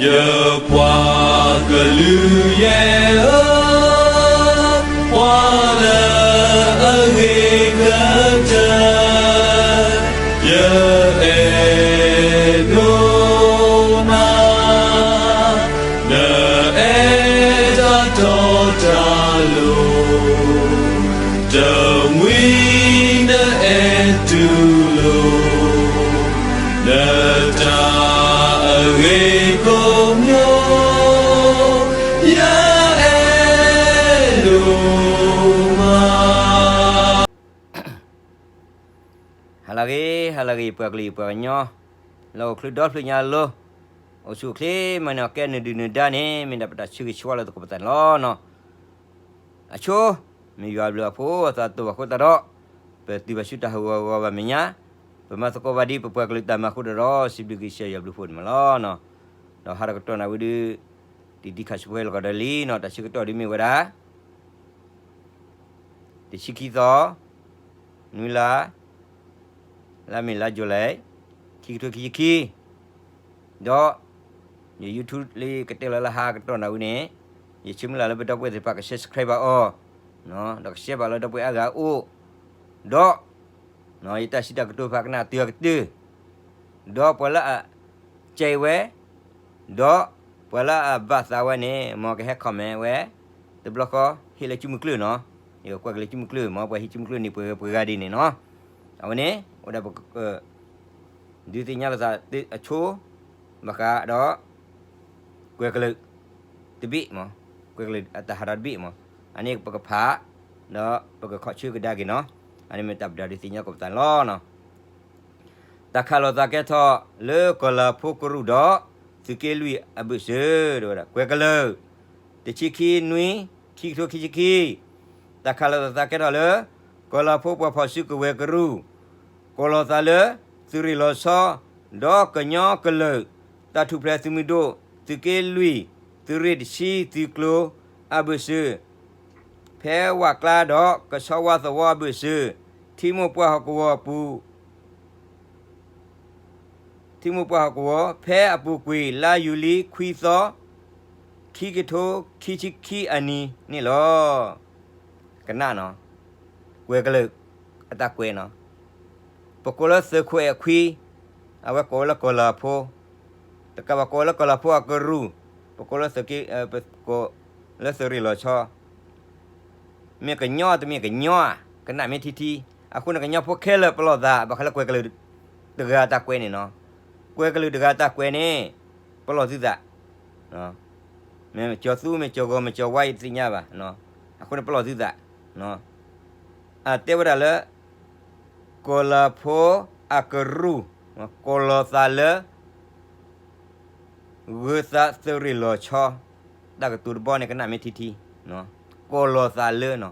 ယပှၤကလုာ်ယဲၢ်ဧၢ, ပှၤလၢအဂ့ၤကတၢၢ် ယအဲၣ်ဒိးနၤ, နအဲၣ်တၢ်တီတၢ်လိၤ, တမှံၤနအဲၣ်တူၢ်လိာ် နတၢ်အဂ့ၤကိးမံၤ ယအဲၣ်ဒိးမး. ဟါလၢအဂ့ၤ, ဟါလၢအဂ့ၤ ပှၤကလုာ်ပှၤကညီ, လၢအိၣ်ချုးဒီဖျၢၣ်ညါအလိၤ, အိၣ်ဆူၣ်အိၣ်ချ့မၤန့ၢ်အီၤကဲနုာ်ဒုၣ်နုာ်ဒါန့ၣ် မ့ၢ်ဒၣ်ပတၢ်ဆၢဂ့ၤဆၢဝါလၢသကိးပသးန့ၣ်လီၤ. အဆိ, မ့ၢ်ယွၤဘျုးအဖိအသးတအိၣ်ဘၣ်အဃိသတးဒီး, ပတုၤဘၣ်ဆူတၢ်ဟးဂီၤဂီၤဘၣ်မဲာ်ညါ, ပမၤသကိးဘၣ်ဒ်ပပှၤကလုာ်တၢ်မၤအဃိဒီး စံးဘျုးကစၢ်ယွၤဘျုးဖှိၣ်န့ၣ်မးလီၤ. ဒီးဟါဒီးကတီၢ်နၣ်ဝံၤဒုး, တံၤတံၤခးဆူၣ်ဖဲလီၢ်ကဒီးလံနီၤ, တၢ်ဆၢကတီၢ်ဒုးမ့ၢ်ဝဲဒၣ် တဆံခံသီ, နွံလါ, လါမ့ၤလါယူၤလံ, ခံကထိခံဆံခံ, ဒီး ယ YouTube လၢကတဲလီၤလၢဟါကတီၢ်နၣ်ဝံၤန့ၣ်, ယဆၢမုၢ်လၢ်လၢပဒီပုၢ်ဝဲၢ်သ့ၣ်တဖၣ်က subscribe ဘၣ်အီၤ, ဒီးက share ဘၣ်လၢဒီပုၢ်ဝဲၢ်အါဂၤအအိၣ်, ဒီး ယတၢ်စံးတၢ်ကတိၤတဖၣ်ကနၣ်တုၤအကတၢၢ်, ဒီးပှၤလၢအ ကြိုက်ဝဲ, ဒီးပှၤလၢအဘၣ်သးဝဲန့ၣ် မ်ကဟဲ comment ဝဲ, တဘျီဃီ ဟ့ၣ်လၢကၠူမုၢ်ကျၢၢ်နီၤ, ယကကွၢ်က့ၤလၢကၠူမုၢ်ကျၢၢ် မ်ပှၤဟ့ၣ်ကၠူမုၢ်ကျၢၢ်န့ၣ် ပှဲၤပှဲၤဂၤဒ်န့ၣ်နီၤ, အဝဲန့ၣ် အိၣ်ဒၣ်ပ ဒုးသ့ၣ်ညါလိာ်သးအဆိ, ဘၣ်ဃးဒီး ကွဲၤကလုာ် တဘ့ၣ်မး, ကွဲၤကလုာ်အတၢ်ဟးထီၣ်တဘ့ၣ်မး, အန့ၣ်ပကဖး, ဒီးပကခီၣ်ဆၢကဒါက့ၤနီၤ, အန့ၣ်မ့ၢ်တၢ်ပတၢ်ဒုးသ့ၣ်ညါကိးပသးန့ၣ်လီၤ. တၢ်ခးလိာ်သးကဲထီၣ်လၢကီၤလၤဖိကရူၢ်ဒီး သုးက့လွံၢ်အဘၢၣ်စၢၤ, ကွဲၤကလုာ်, တဆံခံနွံ, ခံကထိခံဆံခံ, တၢ်ခးလိာ်သးကဲထီၣ်လၢ ကီၤလၤဖိပှၤဖီၣ်စုကဝဲၤကရူၢ်, ကီၤလီၤသးလၢ သုးရ့ၣ်လီၤဆီ, ဒီးကညီကလုာ် တၢ်ထူၣ်ဖျဲးသုးမုၢ်ဒိၣ် သုးက့လွံၢ်, သုးရ့ၣ်တဆံ သုးကျိၤအဘၢၣ်စၢၤ ဖဲဝၣ်ကျါဒီးကဆီဝါသဝီအဘၢၣ်စၢၤ, ထံမိၢ်ပှၢ်ဟီၣ်ကဝီၤအပူၤ, ထံမိၢ်ပှၢ်ဟီၣ်ကဝီၤ ဖဲအပူၤကွံာ်လါယူၤလံခွံသီ, ခံကထိခံဆံခံအနံၤန့ၣ်လီၤ. ကနၣ်နီၤ, ကွဲၤကလုာ်အတၢ်ကွဲးနီၤ, ပကိးလၢသုးခိၣ်အဲၣ်ခွံ, အဝဲကိးဝဲလၢကီၤလၤဖိ, တကးဘၣ်ကိးဝဲလၢကီၤလၤဖိအကရူၢ်, ပကိးလၢသုးက့, ပကိးလၢသုးရ့ၣ်လီၤဆီ မ့ၢ်ကညီတမ့ၢ်ကညီဧါ, ကနၣ်မ့ၢ်ထံထံ, အဃိန့ၣ် ကညီဖိခဲလၢာ်ပလီၢ်သး ဘၣ်ဃးလၢကွဲၤကလုာ်တဂၤအတၢ်ကွဲးန့ၣ်နီၤ, ကွဲၤကလုာ်တဂၤအတၢ်ကွဲးန့ၣ် ပလီၢ်သုသး, မ့ၢ်ကၠီၤသူ မ့ၢ်ကၠီၤဂီၤ မ့ၢ်ကၠီၤဝါ ယတသ့ၣ်ညါဘၣ်, အဃိန့ၣ်ပလီၢ်သုသး, အတဲဝဲဒၣ်လၢ ကီၤလၤဖိအကရူၢ်, ကီၤလီၤသးလၢ ဂၢၤသးသုးရ့ၣ်လီၤဆီ, တၢ်ကတိၤတဘီန့ၣ် ကနၣ်မ့ၢ်ထံထံ, ကီၤလီၤသးလၢနီၤ,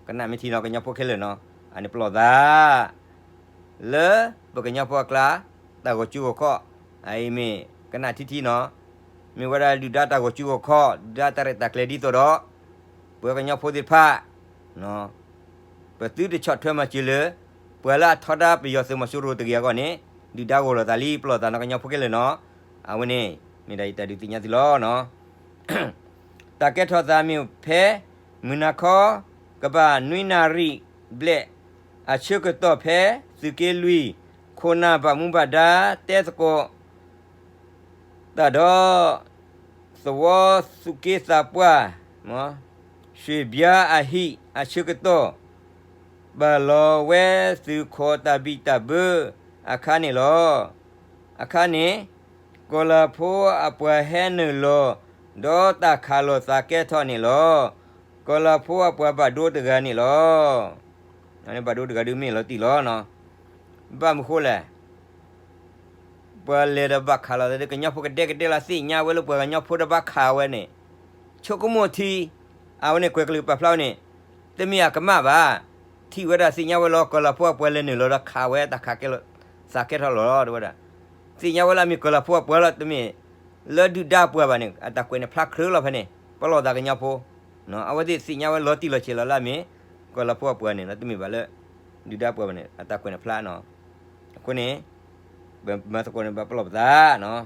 ကနၣ်မ့ၢ်ထံနီၤ ကညီဖိခဲလၢာ်နီၤ, အန့ၣ်ပလီၢ်သး လၢပကညီဖိအကျါ တၢ်ဂီၤကၠူဂီၤခီၣ်, အအံၤမ့ၢ်ကနၣ်ထံထံနီၤ, မ့ၢ်ဝဲဒၣ်ဒုၣ်ဒါတၢ်ဂီၤကၠူဂီၤခီၣ် ဒုၣ်ဒါတၢ်ရဲၣ်တၢ်ကျဲၤဒ်သိးဒီး ပှၤကညီဖိသ့ၣ်တဖၣ် ပသုတဆီၣ်ထွဲမၤစၢၤလၢ ပှၤလၢအထီဒါပယီၤသုးမီၤစိရိၤတဂ့ၤအဂီၢ်န့ၣ် ဒုၣ်ဒါဂီၢ်လိာ်သးလံ ပလီၢ်သးနီၤ ကညီဖိခဲလၢာ်နီၤ, အဝဲန့ၣ် မ့ၢ်ဒၣ်ယတၢ်ဒုးသ့ၣ်ညါသုလီၤ. တၢ်ကဲထီၣ်သးမ့ၢ်ဖဲ မုၢ်နၤခီ ကဘၣ်နွံနၣ်ရံၣ်ဘျဲၣ် အဆၢကတီၢ်ဖဲ သုးက့လွံၢ် ခိၣ်နၢ်ဘၣ်မူဘၣ်ဒါတဲသကိး တၢ်ဒီး သဝီသူၣ်က့သးပှၢ် ရွှ့ၣ်ဘျါအဟံၣ်အဆၢကတီၢ် ဘၣ်လီၤဝဲသုးခိးတၢ်ဘံၣ်တၢ်ဘၢအခါန့ၣ်လီၤ. အခါန့ၣ် ကီၤလၤဖိအပှၤဟဲနုာ်လီၤ ဒီးတၢ်ခးလိာ်သးကဲထီၣ်န့ၣ်လီၤ. ကီၤလၤဖိအပှၤဘၣ်ဒိတဂၤန့ၣ်လီၤ. ဘၣ်ဒိတဂၤဒုးမ့ၢ်လီၤတံၢ်လီၤ. ဘၣ်မနုၤဃိလဲၣ် ပှၤလဲၤဒီးဘၣ်ခးလိာ်သးဒီး ကညီဖိကဒဲကဒဲလီၤ သ့ၣ်ညါဝဲလၢပှၤကညီဖိဒီးဘၣ်ခးဝဲန့ၣ် ဆိကမိၣ်ထံ အဝဲန့ၣ်ကွဲၤကလုာ်ပာ်ဖျါဝဲန့ၣ် တမ့ၢ်အကမၣ်ဘၣ်. ထံၣ်ဝဲဒၣ်သ့ၣ်ညါဝဲလီၤ ကီၤလၤဖိအပှၤလဲၤနုာ်လီၤဒီးခးဝဲတၢ်ခးကဲလီၤ သးကဲထီၣ်လီၤ တဲဝဲဒၣ်. သ့ၣ်ညါဝဲလၢအမ့ၢ်ကီၤလၤဖိအပှၤလီၤ တမ့ၢ်လၢဒုၣ်ဒါပှၤဘၣ်န့ၣ် အတၢ်ကွဲးန့ၣ်ဖျါချၢလီၤဖဲန့ၣ် ပလီၢ်သးကညီဖိ အဝဲသ့ၣ်သ့ၣ်ညါဝဲလီၤတံၢ်လီၤဆဲးလီၤလၢအမ့ၢ် ကီၤလၤဖိအပှၤန့ၣ် တမ့ၢ်ဘၣ်လၢ ဒုၣ်ဒါပှၤဘၣ်န့ၣ် အတၢ်ကွဲးန့ၣ်ဖျါနီၤ. အဃိန့ၣ် ပမၤသကိးန့ၣ် ဘၣ်ပလီၢ်ပသးနီၤ.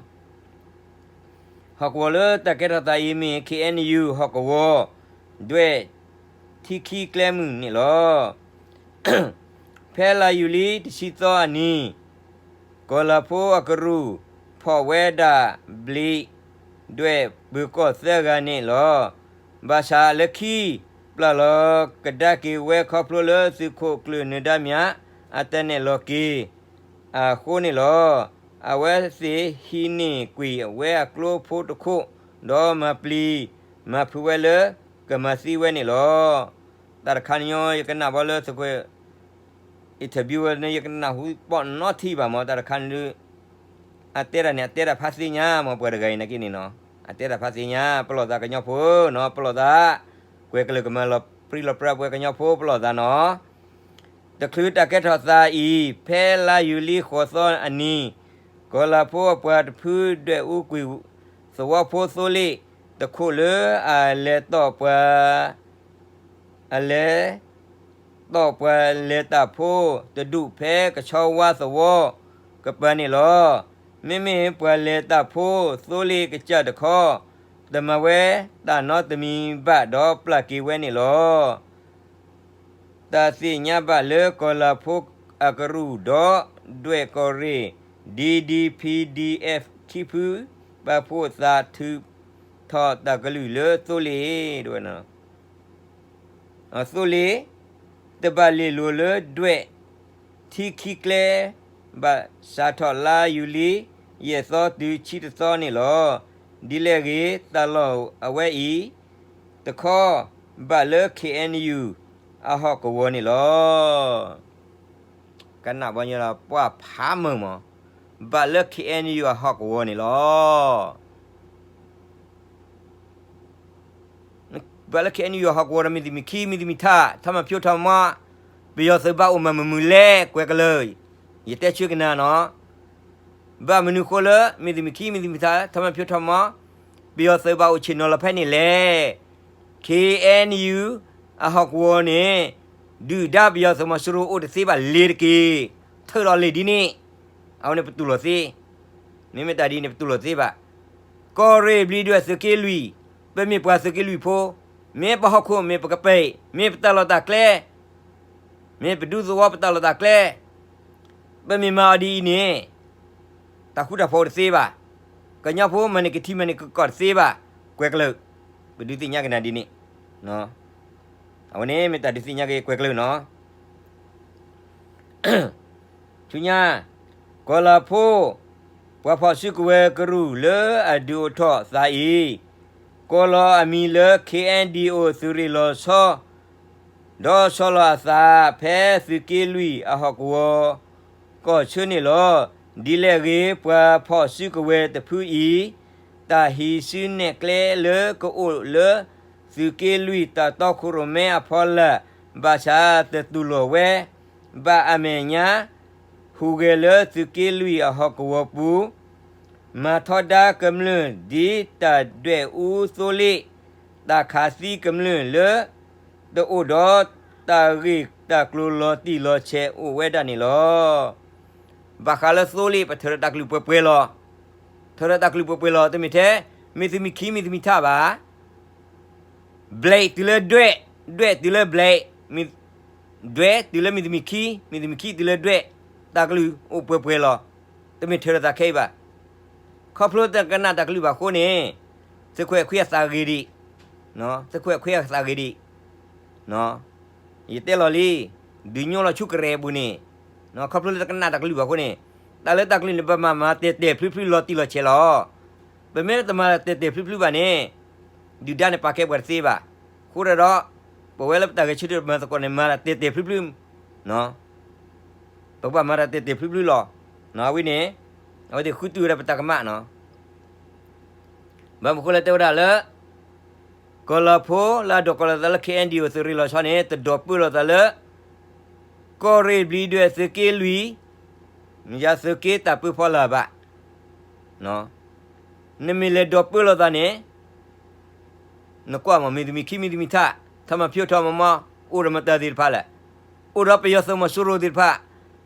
ဟီၣ်ကဝီၤလၢတၢ်ကဲထီၣ်သးအံၤမ့ၢ် ခ့ၣ်အဲၣ်ယူၣ် ဟီၣ်ကဝီၤ ဒွဲၣ်ထံခံကျဲမုၢ်န့ၣ်လီၤ. ဖဲလါယူၤလံတဆံသီအနံၤ ကီၢ်လၤဖိအကရူၢ် ဖီၣ်ဝဲဒၣ်ဘျံး ဒွဲၣ်ပၢၤကီၢ်သၢဂၤန့ၣ်လီၤ. ဘၣ်ဆၣ်လၢခံ ပျၢ်လီၤကဒါက့ၤဝဲခီဖျိလၢသုးခိၣ်ကျၢၢ်နၢၤဒါမြ အတၢ်နဲၣ်လီၤက့ၤအဃိန့ၣ်လီၤ. အဝဲသ့ၣ်ဟံးန့ၢ်ကွံာ်ဝဲအကျိဖိတခိၣ် ဒီးမၤပျံၤမၤဖုးဝဲလၢကမၤသံဝဲန့ၣ်လီၤ. တၢ်တခါန့ၣ်ညီ ယကနၣ်ဘၣ်လၢသုးခိၣ် interview ဝဲန့ၣ် ယကနၣ်ဟူပိာ်နီတထံၣ်ဘၣ်မၢ် တၢ်တခါန့ၣ်ဒုး အတဲဒၣ်န့ၣ် အတဲဒၣ်ဖးသ့ၣ်ညါမၢ် ပှၤတဂၤအံၤနာ်က့န့ၣ်နီၤ, အတဲဒၣ်ဖးသ့ၣ်ညါ ပလီၢ်သးကညီဖိနီၤ ပလီၢ်သး ကွဲၤကလုာ်ကမၤလီၤပြံလီၤပြါပှၤကညီဖိပလီၢ်သးနီၤ. တချုးတၢ်ကဲထီၣ်သးအံၤ ဖဲလါယူၤလံဃိးသီအနံၤ ကီၢ်လၤဖိအပှၤတဖုဒွဲၣ်အူကွံာ်သဝီဖိသိလ့ၣ်တခိၣ်လၢအလဲၤတီၢ်ပှၤ အလဲၤတီၢ်ပှၤလဲၤတၢ်ဖိတဒူၣ် ဖဲကဆီဝါသဝီကပၤန့ၣ်လီၤ. မ့မ့ၢ်ပှၤလဲၤတၢ်ဖိသိလ့ၣ်ကစၢ်တခီ တမၤဝဲတၢ်နီတမံၤဘၣ်ဒီးပျၢ်က့ၤဝဲန့ၣ်လီၤ. တၢ်သ့ၣ်ညါဘၣ်လၢကီၢ်လၤဖိအကရူၢ်ဒီးဒွဲၣ်ကီၢ်ရ့ၣ် D D P D F ခံဖု ပာ်ဖှိၣ်သးထုးထီၣ်တၢ်ကလုၢ်လၢသိလ့ၣ် ဒ်ဝဲ သိလ့ၣ် တဘၣ်လ့ၣ်လိၤလၢဒွဲၣ်ထံခံကျဲ ဘၣ်စးထီၣ်လါယူၤလံ ယဲၢ်သီတုၤဆံတသီန့ၣ်လီၤ. ဒ်လဲၣ်ဂ့ၤ တၢ်လီၢ်အဝဲအံၤတခီ ဘၣ်လၢ K N U အဟီၣ်ကဝီၤန့ၣ်လီၤ. ကနၣ်ဘီညီဒီးပှၢ်ဖးမုာ်မး, ဘၣ်လၢ K N U အဟီၣ်ကဝီၤန့ၣ်လီၤ. ဘၣ်လၢ K N U အဟီၣ်ကဝီၤဒီး မ့ၢ်တမံၤခံ မ့ၢ်တမံၤထါ ထီမၤဖျိထီမၤမီ, ပယီၤသုးဘၣ်အိၣ်မးမုာ်မုာ်လဲၣ် ကွဲးကလုာ်, ယတဲဆၢကနၤနီၤ. ဘၣ်မနုၤဃိလၢ မ့ၢ်တမံၤခံ မ့ၢ်တမံၤထါ ထီမၤဖျိထီမၤမီ, ပယီၤသုးဘၣ်အိၣ်ဆ့ၣ်နီၤလီၤဖဲန့ၣ်လဲၣ်. K N U အဟီၣ်ကဝီၤန့ၣ် ဒုၣ်ဒါပယီၤသုးမီၤစိရိၤအိၣ်တသ့ဘၣ် လ့ၤတက့ၢ်. ထုးဒီးလ့ၤဒ်န့ၣ် အဝဲန့ၣ်ပတူၢ်လိာ်သ့. မ့မ့ၢ်တၢ်ဒ်န့ၣ် ပတူၢ်လိာ်သ့ဘၣ်. ကီၢ်ရ့ၣ်ဘျံးဒွဲၣ်သုးက့လွံၢ်, ပမ့ၢ်ပှၤသုးက့လွံၢ်ဖိ, မ့ၢ်ပဟီၣ်ခိၣ် မ့ၢ်ပကပၤ, မ့ၢ်ပတၢ်လီၢ်တၢ်ကျဲ, မ့ၢ်ပဒူသဝီပတၢ်လီၢ်တၢ်ကျဲ, ပမ့ၢ်မၤအီၤဒ်အံၤန့ၣ် တၢ်ဃူတၢ်ဖိးတသ့ဘၣ်. ကညီဖိမၤန့ၢ်ကထံမၤန့ၢ်ကကီၢ်တသ့ဘၣ်. ကွဲးကလုာ်, ပဒုးသ့ၣ်ညါကနၤဒ်န့ၣ်. အဝဲန့ၣ်မ့ၢ်တၢ်ဒုးသ့ၣ်ညါက့ၤကွဲးကလုာ်နီၤ. ဆူညါ, ကီၢ်လၤဖိ ပှၤဖီၣ်စုကဝဲၤကရူၢ်လၢအဒုးအိၣ်ထီၣ်သးအံၤ, ကိးလီၤအမံၤလၢ K N D O သုးရ့ၣ်လီၤဆီ ဒီးဆီလီၤအသးဖဲသုးက့လွံၢ်အဟီၣ်ကဝီၤ ကီၢ်ဆၢန့ၣ်လီၤ. ဒ်လဲၣ်ဂ့ၤ ပှၤဖီၣ်စုကဝဲၤတဖုအံၤ တၢ်ဟံးစုနဲၣ်ကျဲလၢကအိၣ်လၢ သုးက့လွံၢ်တၢ်တီခိၣ်ရိၣ်မဲအဖီလာ် ဘၣ်ဆၣ်တတူၢ်လိာ်ဝဲဘၣ်အမဲာ်ညါ ဟူးဂဲၤလၢသုးက့လွံၢ်အဟီၣ်ကဝီၤပူၤ မၤထီဒါကမျၢၢ်ဒ်တၢ်ဒွဲၣ်အူသိလ့ၣ် တၢ်ခးသံကမျၢၢ်လၢ တအိၣ်ဒီးတၢ်ဂ့ၢ်တၢ်ကျိၤလီၤတံၢ်လီၤဆဲးအိၣ်ဝဲဒၣ်န့ၣ်လီၤ. ဘၣ်ဃးလၢသိလ့ၣ် ပထၢၣ်ဒီးတၢ်ကလုၢ်ပှဲၤပှဲၤလီၤ. ထၢၣ်ဒီးတၢ်ကလုၢ်ပှဲၤပှဲၤလီၤ တမ့ၢ်ထဲ မ့ၢ်သုမံၤခံ မ့ၢ်သုမံၤထါဘၣ်. ဘျဲးတုၤလၢဒွဲၣ်, ဒွဲၣ်တုၤလၢဘျဲး, ဒွဲၣ်တုၤလၢမ့ၢ်သုမံၤခံ, မ့ၢ်သုမံၤခံတုၤလၢဒွဲၣ်, တၢ်ကလုၢ်အိၣ်ပှဲၤပှဲၤလီၤ. တမ့ၢ်ထၢၣ်ဒီးတၢ်ခဲအံၤဘၣ်. ခီဖျိတကနၣ်တၢ်ကလုၢ်ဘၣ်အဃိန့ၣ် သုးခိၣ်အဲၣ်ခွံအသးဂ့ၤဒံး, သုးခိၣ်အဲၣ်ခွံအသးဂ့ၤဒံး ယတဲလီၤလံ, ဒုးညိလီၤဆူကရဲၣ်အပူၤန့ၣ်, ခီဖျိလၢတကနၣ်တၢ်ကလုၢ်ဘၣ်အဃိန့ၣ်, တၢ်လၢတၢ်ကလုၢ်န့ၣ် ပမၤမၤတဲာ်တဲာ်ဖျုဖျုလီၤတံၢ်လီၤဆဲးလီၤ. ပမ့ၢ်တမၤတဲာ်တဲာ်ဖျုဖျုဘၣ်န့ၣ်, ဒုၣ်ဒါန့ၣ်ပာ်ကဲပှၤတသ့ဘၣ်. အဃိဒီး ပဝဲလၢပတၢ်ဂဲၤဆၢထၢၣ်မၤသကိးန့ၣ် မၤတၢ်တဲာ်တဲာ်ဖျုဖျု ပကဘၣ်မၤတၢ်တဲာ်တဲာ်ဖျုဖျုလီၤ. အဝဲန့ၣ် အဝဲသ့ၣ်ဃုတုၤဝဲဒၣ်ပတၢ်ကမၣ်နီၤ. ဘၣ်မနုၤဃိလၢတဲဝဲဒၣ်လၢ ကီၢ်လၤဖိလၢအဒိးကီၢ်လီၤသးလၢ K N D O သုးရ့ၣ်လီၤဆီန့ၣ် တဒိးပၢလီၤသးလၢ ကီၢ်ရ့ၣ်ဘျံးဒွဲၣ်သုးက့လွံၢ်, ယသုးက့တၢ်ပၢဖီလာ်ဘၣ်. နမ့ၢ်လဲၤဒိးပၢလီၤသးန့ၣ် နကွၢ်မး မ့ၢ်တမံၤခံ မ့ၢ်တမံၤထါ, ထီမၤဖျိထီမၤမီ, အိၣ်ဒီးမတၤသ့ၣ်တဖၣ်လဲၣ်, အိၣ်ဒီးပယီၤသုးမီၤစိရိၤသ့ၣ်တဖၣ်,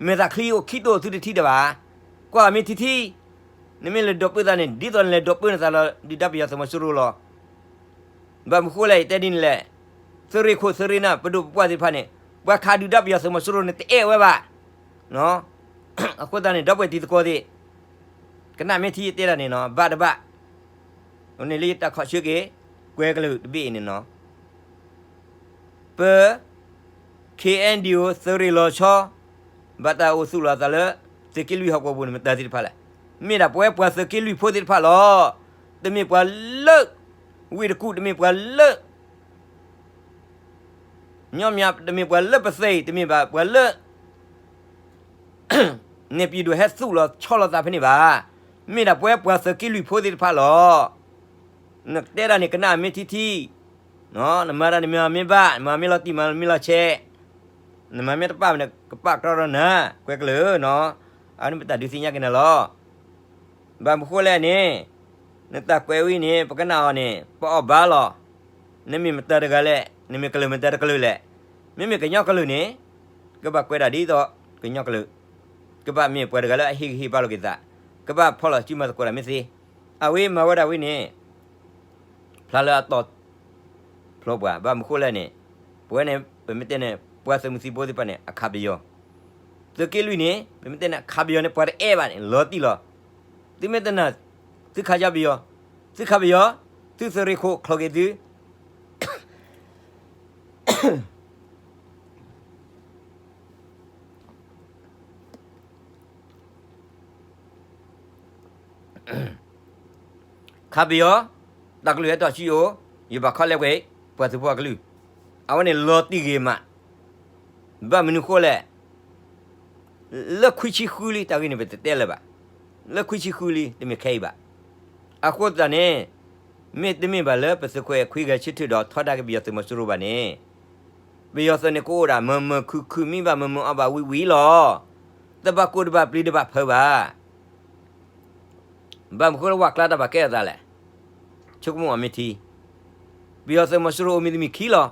မဲာ်သၣ်ချံအိၣ်ခံတိၢ်သုတထံၣ်တဘၣ်, ကွၢ်မ့ၢ်ထံထံၣ်, နမ့ၢ်လဲၤဒိးပၢသးန့ၣ် ဒ်သိးနလဲၤဒိးပၢနသးလီၤ ဒုၣ်ဒါပယီၤသုးမီၤစိရိၤလီၤ. ဘၣ်မနုၤဃိလဲၣ် ယတဲဒ်န့ၣ်လဲၣ်, သုးရ့ၣ်ခိၣ်သုးရ့ၣ်နၢ် ပဒိၣ်ပပှၢ်သ့ၣ်တဖၣ်န့ၣ် ပှၤခးဒုၣ်ဒါပယီၤသုးမီၤစိရိၤန့ၣ် တအဲၣ်ဝဲဘၣ်. အဃိသတးန့ၣ် ဒီပုၢ်ဝဲၢ်တံၤသကိးသ့ၣ်, ကနၣ်မ့ၢ်ထံယတဲဒၣ်န့ၣ်နီၤ ဘၣ်တဘၣ်, န့ၣ်လၢယတၢ်ခီဆၢက့ၤ ကွဲကလုာ်တဘ့ၣ်အံၤန့ၣ်နီၤ ပ ခ့ၣ်အဲၣ်ယူၣ် သုးရ့ၣ်လီၤဆီ ဘၣ်တၢ်အိၣ်သူၣ်လီၤအသးလၢ သုးက့လွံၢ်ဟီၣ်ကဝီၤပူၤန့ၣ် မတၤသ့ၣ်တဖၣ်လဲၣ်. မ့ၢ်ဒၣ်ပဝဲပှၤသုးက့လွံၢ်ဖိသ့ၣ်တဖၣ်လီၤ. တမ့ၢ်ပှၤလၢ ဝ့ၢ်တကူၣ် တမ့ၢ်ပှၤလၢ ညီမၠး တမ့ၢ်ပှၤလၢပသဲအံၤ တမ့ၢ်ဘၣ်ပှၤလၢ န့ၣ်ပဒိၣ်ဟဲသူၣ်လီၤဆီလီၤသးဖဲန့ၣ်ဘၣ်. မ့ၢ်ဒၣ်ပဝဲပှၤသုးက့လွံၢ်ဖိသ့ၣ်တဖၣ်လီၤ. နတဲဒၣ်န့ၣ် ကနၣ်မ့ၢ်ထံထံ, နမၤတၢ်န့ၣ်မၤမ့ၢ်ဘၣ်, မၤမ့ၢ်လီၤတံၢ် မၤမ့ၢ်လီၤဆဲး, နမၤမ့ၢ်တပၣ်န့ၣ် ကပၣ်ကြီဒီးနၤ ကွဲကလုာ်နီၤ. အန့ၣ်ပတၢ်ဒုးသ့ၣ်ညါက့ၤနၤလီၤ. ဘၣ်မနုၤဃိလဲၣ်န့ၣ်, နတၢ်ကွဲးဝဲန့ၣ် ပကနၣ်အီၤန့ၣ် ပအီၣ်ဘၣ်လီၤ. နမ့ၢ်မတၤတဂၤလဲၣ်, နမ့ၢ်ကလုာ်မတၤတကလုာ်လဲၣ်. မ့မ့ၢ်ကညီကလုာ်န့ၣ် ကဘၣ်ကွဲးဒၣ်ဒ်သိး ကညီကလုာ်, ကဘၣ်မ့ၢ်ပှၤတဂၤလၢအဟ့ၣ်ဂံၢ်ဟ့ၣ်ဘါလိာ်က့ၤသး, ကဘၣ်ဖီၣ်လီၤစုမၤသကိးတၢ်မ့ၢ်သ့. အဝဲမၤဝဲဒၣ်ဝဲန့ၣ် ဖျါလၢအတီၢ်ဖျိပှၤ, ဘၣ်မနုၤဃိလဲၣ်န့ၣ်, ပဝဲန့ၣ် ပမ့ၢ်တဲန့ၣ် ပှၤသုးမုၢ်သံၣ်ဘိသ့ၣ်တဖၣ်န့ၣ် အခးပယီၤ, သုးက့လွံၢ်န့ၣ် ပမ့ၢ်တဲန့ၣ် အခးပယီၤန့ၣ် ပှၤတအဲၣ်ဘၣ်န့ၣ် လီၤတံၢ်လီၤ. သုမ့ၢ်တနာ် သုခးယါပယီၤ, သုခးပယီၤ, သုသုးရ့ၣ်ခိၣ်ချီက့ၤသု ခးပယီၤ, တၢ်ကလုၢ်ဟဲထီၣ်ဆူယအိၣ်, ယဘၣ်ခီလဲပှဲၤ ပှၤသုးဖိအကလုၢ်, အဝဲန့ၣ်လီၤတံၢ်ဂ့ၤမး, ဘၣ်မနုၤဃိလဲၣ်, လၢခွံဆံဃုလံ တၢ်ဂ့ၢ်န့ၣ် ပတတဲလၢၤဘၣ်, လၢခွံဆံဃုလံ တမ့ၢ်ခဲအံၤဘၣ်. အဃိသတးန့ၣ် မ့တမ့ၢ်ဘၣ်လၢပသုးခိၣ်အဲၣ်ခွံဂၤဆၢထၢၣ်ဒီးထီဒါက့ၤပယီၤသုးမီၤစိရိၤဘၣ်န့ၣ်, ပယီၤသုးန့ၣ်ကအိၣ်ဒၣ် မၢမၢခုၣ်ခုၣ် မံဘၣ်မၢမၢအီၣ်ဘၣ်ဝံၣ်ဝံၣ်လီၤ. တဘၣ်ကိၢ်တဘၣ်ပျံၤတဘၣ်ဖုးဘၣ်. ဘၣ်မနုၤဃိလၢဝဲကျါတၢ်ဘၣ်ကဲအသးလဲၣ်. ဆိကမိၣ်အီၤမ့ၢ်ထံ, ပယီၤသုးမီၤစိရိၤအိၣ်မံၤတမံၤခံလီၤ.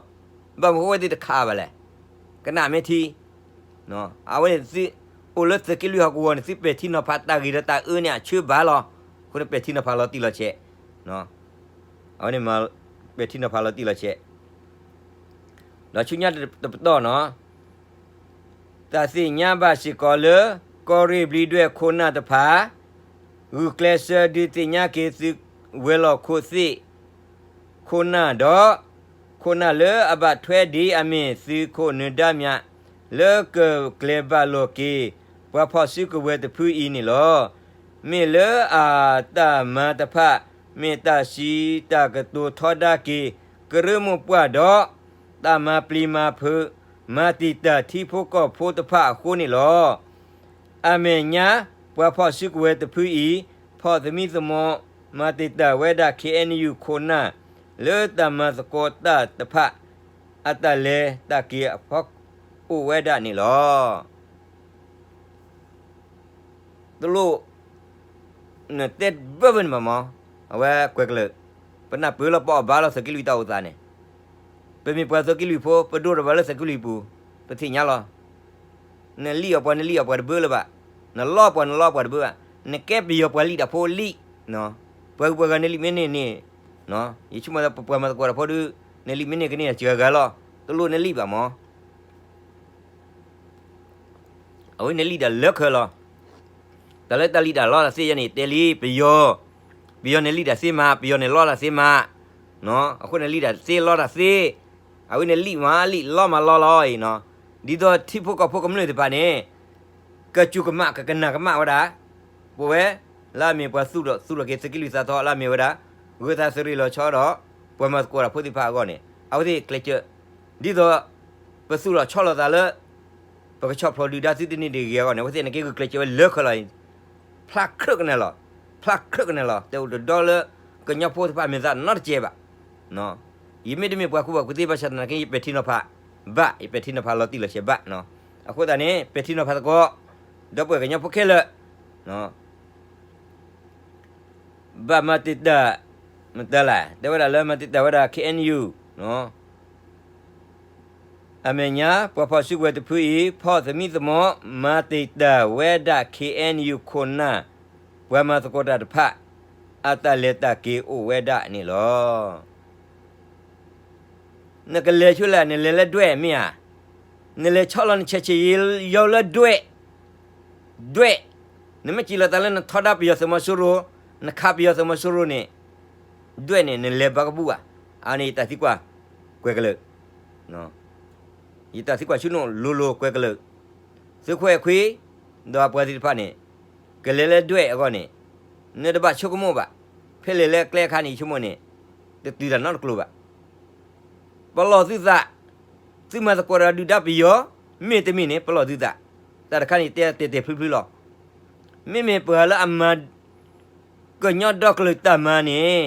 ဘၣ်မနုၤဃိဝဲသ့ၣ်တခးဘၣ်လဲၣ်. ကနၣ်မ့ၢ်ထံ, အဝဲန့ၣ်သုအိၣ်လၢသုးက့လွံၢ်ဟီၣ်ကဝီၤန့ၣ် သုပဲာ်ထံနီၤဖးတၢ်ဂ့ၤဒီးတၢ်အၢန့ၣ် အဆၢဘၣ်လီၤ. အဃိန့ၣ်ပဲာ်ထံနီၤဖးလီၤတံၢ်လီၤဆဲး, အဝဲန့ၣ် ပဲာ်ထံနီၤဖးလီၤတံၢ်လီၤဆဲး ဒီးဆူညါတပတီၢ်နီၤ, တၢ်သ့ၣ်ညါဘၣ်စ့ၢ်ကီးလၢ ကီၢ်ရ့ၣ်ဘျံးဒွဲၣ်ခိၣ်နၢ်တဖၣ် ဂုာ်ကျဲးစၢးဒုးသ့ၣ်ညါက့ၤသုးဝဲၤလီၢ်ခိၣ်သ့ၣ်ခိၣ်နၢ်ဒီး ခိၣ်နၢ်လၢအဘၣ်ထွဲဒ်အမ့ၢ်သုးခိၣ်နၢၤဒါမၠး လၢကကျဲၤဘၣ်လိာ်က့ၤ ပှၤဖီၣ်စုကဝဲၤတဖုအံၤန့ၣ်လီၤ. မ့ၢ်လၢအတၢ်မၤတဖၣ် မ့ၢ်တၢ်စံးတၢ်ကတိၤထီဒါက့ၤ ကရၢမိၢ်ပှၢ်ဒီး တၢ်မၤပျံၤမၤဖုး မၤတံာ်တာ်ထံဖိကီၢ်ဖိတဖၣ်အဃိန့ၣ်လီၤ. အမဲာ်ညါ ပှၤဖီၣ်စုကဝဲၤတဖုအံၤ ဖီၣ်သမံသမိး မၤတံာ်တာ်ဝဲဒၣ် ခ့ၣ်အဲၣ်ယူၣ် ခိၣ်နၢ် လၢတၢ်မၤသကိးတၢ်တဖၣ် အတၢ်လဲၤတၢ်က့ၤအဖီခိၣ်အိၣ်ဝဲဒၣ်န့ၣ်လီၤ. တလိၣ် နတဲဘၢဘၢန့ၣ်ဘၣ်မး, အဝဲကွဲးကလုာ်, ပနၢ်ပၢၢ်လီၤ ပအီၣ်ဘၣ်လီၤ သုးက့လွံၢ်တၢ်အိၣ်သးန့ၣ်, ပမ့ၢ်ပှၤသုးက့လွံၢ်ဖိ ပဒိၣ်ထီၣ်ဘၣ်လၢသုးက့လွံၢ်ပူၤ, ပသ့ၣ်ညါလီၤ. နလံၣ်အီၣ်ပှၤ နလံၣ်အီၣ်ပှၤတဘၢလၢၤဘၣ်, နလီပှၤ နလီပှၤတဘၢဘၣ်, နကဲပယီၤပှၤလံၣ်တၢ်ဖိလံၣ်, ပှၤဂုၤပှၤဂၤနလံၣ်မ့ၢ်န့ၢ်န့ၣ်, ယဆိကမိၣ်ပပှၤမၤသကိးတၢ်ဖိဒုး, နလံၣ်မ့ၢ်န့ၢ်ကန့ၢ်စှၤဂၤလီၤ, တလိၣ်နလံၣ်ဘၣ်မး. အဝဲနလံၣ်ဒၣ်လၢခဲလီၤ. တၢ်လၢတၢ်လံၣ်တၢ်လီတၢ်သ့ယဲန့ၣ် တဲလံ ပယီၤ, ပယီၤန့ၣ်လံၣ်တၢ်သ့မး, ပယီၤန့ၣ်လီတၢ်သ့မး, အဃိန့ၣ်လံၣ်တၢ်သ့လီတၢ်သ့, အဝဲန့ၣ်လံၣ်မးလံၣ် လီမးလီလီၤအံၤနီၤ. ဒ်သိးထံဖိကီၢ်ဖိကမျၢၢ်သ့ၣ်တဖၣ်န့ၣ် ကစူၢ်ကမၣ်ကကနၣ်ကမၣ်ဝဲဒၣ်, ပဝဲ လၢအမ့ၢ်ပှၤသူၣ်ထီၣ်သူၣ်ထီၣ်က့ၤသုးက့လွံၢ်သးသီ လၢအမ့ၢ်ဝဲဒၣ် ဂုၤသးသုးရ့ၣ်လီၤဆီဒီး ပှၤမၤသကိးတၢ်ဖိသ့ၣ်တဖၣ်အဂီၢ်န့ၣ် အဝဲသ့ၣ်ကျဲးစၢး, ဒ်သိး ပသူၣ်ထီၣ်ဆီလီၤသးလၢ ပကဆီၣ်ဖျိးဒုၣ်ဒါသုတန့ၢ်ဒံးဂ့ၤအဂီၢ်န့ၣ် အဝဲသ့ၣ်န့ၣ်က့ၤဂုာ်ကျဲးစၢးဝဲလၢခဲလီၤအံၤ, ဖျါခရၢၣ်ကနဲၣ်လီၤ, ဖျါခရၢၣ်ကနဲၣ်လီၤ, တအိၣ်တဒီလၢ ကညီဖိသ့ၣ်တဖၣ်မဲာ်သးနီတစဲးဘၣ်. ယမ့ၢ်တမ့ၢ်ပှၤကူပှၤကူသ့ဘၣ်ဆၣ်သနာ်က့ ယပဲာ်ထံနီၤဖးဘၣ်, ယပဲာ်ထံနီၤဖးလီၤတံၢ်လီၤဆဲးဘၣ်. အဃိသတးန့ၣ် ပဲာ်ထံနီၤဖးသကိး ဒီပုၢ်ဝဲၢ်ကညီဖိခဲလၢာ် ဘၣ်မၤတံာ်တာ်, မတၤလဲၣ်, တဲဝဲဒၣ်လၢမၤတံာ်တာ်ဝဲဒၣ် ခ့ၣ်အဲၣ်ယူၣ် အမဲာ်ညါ ပှၤဖီၣ်စုကဝဲၤတဖုအံၤ ဖီၣ်သမံသမိး မၤတံာ်တာ်ဝဲဒၣ် ခ့ၣ်အဲၣ်ယူၣ် ခိၣ်နၢ်, ပှၤမၤသကိးတၢ်တဖၣ် အတၢ်လဲၤတၢ်က့ၤအိၣ်ဝဲဒၣ်န့ၣ်လီၤ. နကလဲၤဆူလဲၣ် နလဲၤလၢဒွဲၣ်မ့ၢ်ဧါ, နလဲၤဆီလီၤနဆဲးဆဲးယံၤယီၤလၢဒွဲၣ်, ဒွဲၣ်, နမ့ၢ်စံးလီၤသးလၢနထီဒါပယီၤသုးမီၤစိရိၤ, နခးပယီၤသုးမီၤစိရိၤန့ၣ်, ဒွဲၣ်န့ၣ် နလဲၤဘါကဘူၣ်ဧါ, အန့ၣ်ယတၢ်သံကွၢ်ကွဲးကလုာ် ယတၢ်သံကွၢ်ဆူနလိၤလိၤကွဲးကလုာ်, သုးခိၣ်အဲၣ်ခွံ ဒီးအပှၤသ့ၣ်တဖၣ်န့ၣ် ကလဲၤလၢဒွဲၣ်အဂီၢ်န့ၣ်, နတဘၣ်ဆိကမိၣ်ဘၣ်, ဖဲလဲၣ်လၢကျဲအခါန့ၣ် ယဆိကမိၣ်န့ၣ် တတုၤတၢ်နီတကျိၤဘၣ်. ပလီၢ်သုသး, သုမၤသကိးတၢ်ဒုၣ်ဒါပယီၤ မ့ၢ်တမ့ၢ်န့ၣ် ပလီၢ်သုသး, တၢ်တခါန့ၣ်တဲတဲာ်တဲာ်ဖျုးဖျုးလီၤ. မ့မ့ၢ်ပှၤလၢအမၤ ကညီဒီကလုာ်တၢ်မၤန့ၣ်,